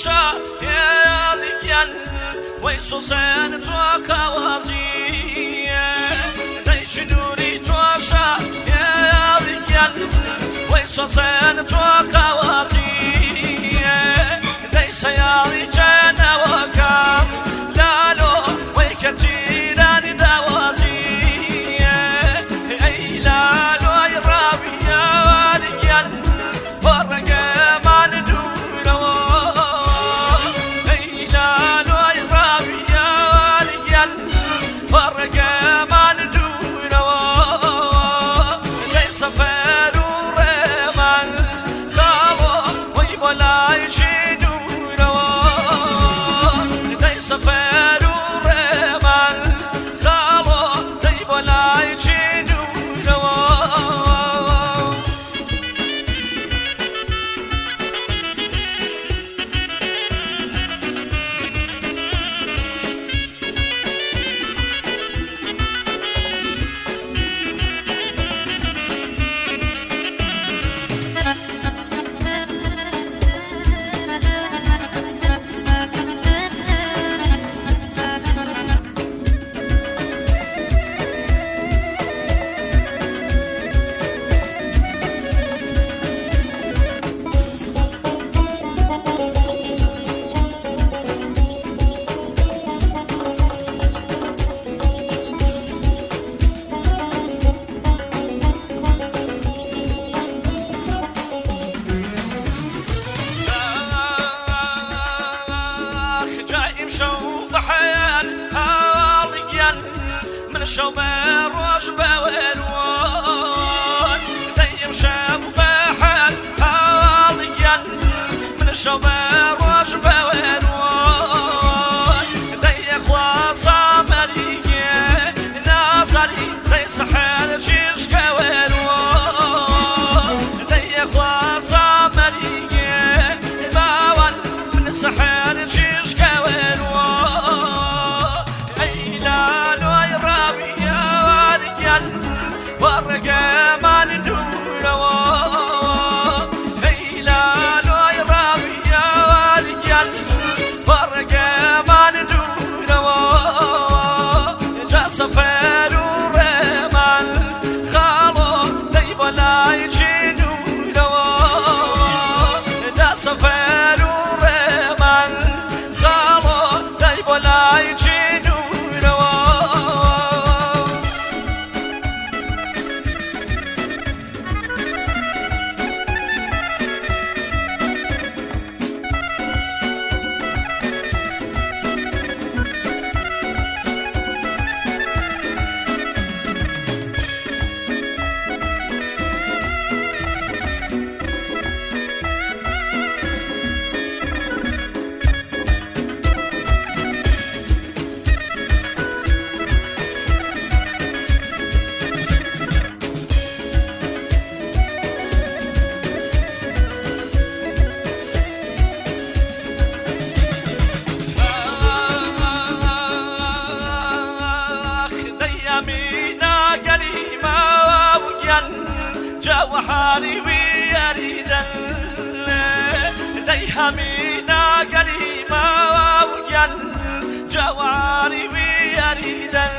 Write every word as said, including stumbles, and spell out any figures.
شا يا ديان ويسو سين توقع وزي ديش نوري توشا يا ديان ويسو سين توقع وزي ديش يا ديان وكام لالو ويكتيران دوازي اي لالو يا رابي يا ديان جایم شو بحال حالیان من شەو بە ڕۆژ بەوێنوان دەیم شەو بە حەل حاڵیان من شەو بە ڕۆژ بەوێنوان دەیە خوازا مەریگێ نازاری دەی سەحەر چیشکەوێنوان دەیە خوازا مەریگێ باوان من سەحەر چیشکەوێنوان ئەی لالۆی ڕاویە وارگیان وەڕێگەمان دوورەوە ئەی لالۆی ڕاویە وارگیان وەڕێگەمان دوورەوە جا سەفەر و ڕێمان خاڵۆ دەی بەلای چی دوورەوە جا سەفەر و ڕێمان خاڵۆ دای بۆ لای چی دوورەوە دەیامی ناگەری ماوگیان جاوەحاری ویەریدەن دەی هەمی ناگەری ماوگیان جاواری ویەریدەن